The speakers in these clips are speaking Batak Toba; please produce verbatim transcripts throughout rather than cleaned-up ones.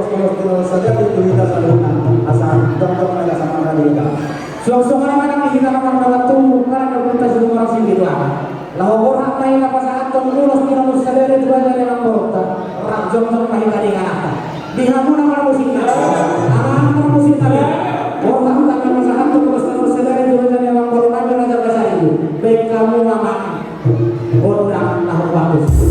Ulos ni ulos sadari tu hita saluhutna, asa jongjong ma hita samangan di hita. Suang songon i ma nang di hita na mardalan tu karajaan Tuhan Sumorang Singgi Tuana. Laho borhat ma hita pasahathon ulos ni na marsadari tu raja ni amangborunta, rap jongjong ma hita di ingananta. Di hamu na marmusik na, anak-anak marmusik na, borhat ma hita pasahathon ulos ni na marsadari tu raja ni amangborunami Raja Basaribu. Baen hamu ma gondang na hombar tusi.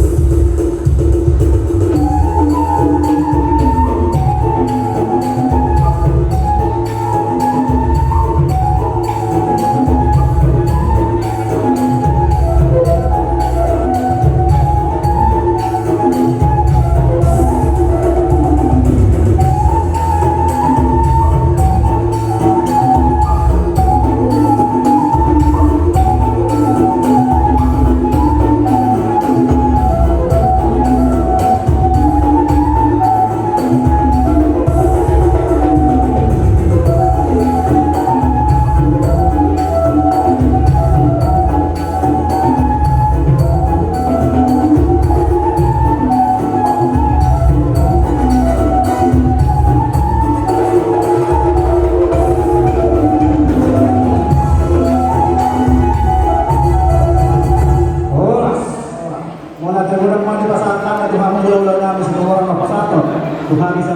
Horas. Mauliate godang ma di pasahathon na tu hamu hulahula nami Sumorang na pasahathon tu hami.